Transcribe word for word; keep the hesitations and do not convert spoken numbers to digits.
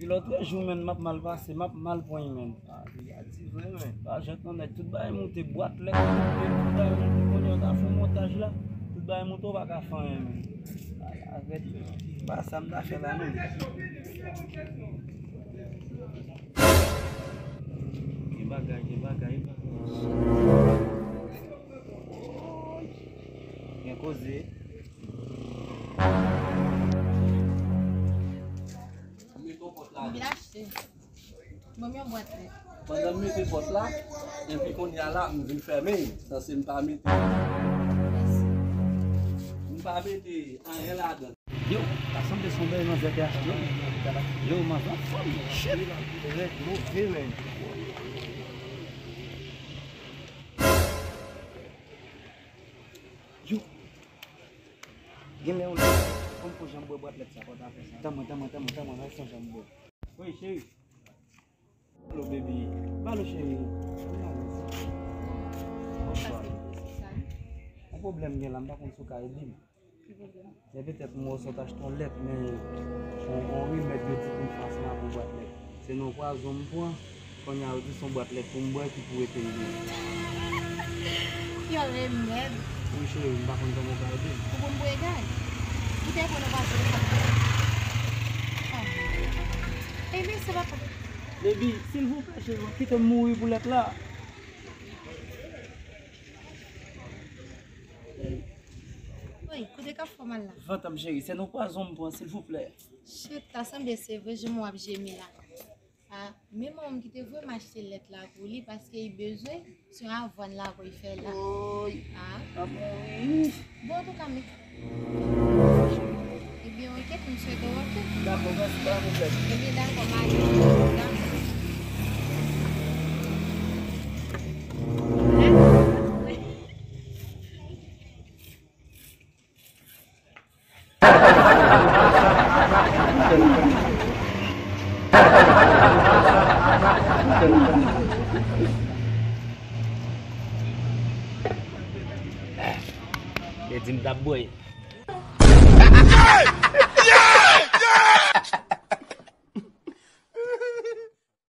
Lòt jou, menn, m ap mal pase, m ap mal pran, menn. Ah, li a di vre, menn. Pa jwenn nan nèg, tout bagay moute, bwat lèt moute, tout bagay moute, kounye a w ta fè montaj la, tout bagay moute, w pa ka fè anyen, menn. Ala rèd, pa sa m ta fè la, menn. Gen bagay, gen bagay, gen bagay. Gen koze. M vin achte. Ban m yon bwat lèt. Pandan m mete pòt la, epi kounye a la, m vin fèmen, sanse m pa mete. Mèsi. M pa mete anyen ladan. Yo, ta sanble se yon bèl manzè te achte. Yo, manzè anfòm, shit. Rèd, move, menn. Yo. Genlè yon lè, fò m fon jan bwè bwat lèt sa, pa ta fè sa. Tann mwen, tann mwen, tann mwen, tann mwen, fò m fon jan bwè. Wi, cheri. Alo, baby. Alo, cheri. Bonswa. Yon pwoblèm gen la, m pa konn si w ka ede m. Ki pwoblèm? Men petèt m wè w sot achte yon lèt, men yon, yon remèd yo di pou m fè ansanm ak yon bwat lèt. Se nan pwazon m pran, kounye a yo di se yon bwat lèt pou m bwè ki pou ete m byen. Yon remèd? Wi, cheri, m pa konn kòman w ka ede m. Ou pou m bwè egay? Ou te pran nan pwazon sa? Ah. Ebyen, se pa. Baby, silvouplè, cheri, w ap kite m mouri pou lèt la. Wi, kote k ap fè w mal la? Vant m cheri, se nan pwazon m pran, silvouplè. Shit, ta sanble se vre, jan w ap jemi la. Ah, men manman m ki te voye m achte lèt la pou li, paske li bezwen, se yon avwàn lago li fè la. Woy. Ah. Ah bon, wi. Bon, antouka, men. Ebyen, oke, m swete w oke. Dakò, mèsi, pa gen pwoblèm. Ebyen, dakò, m ale. Dakò. Yo di m t ap bwè.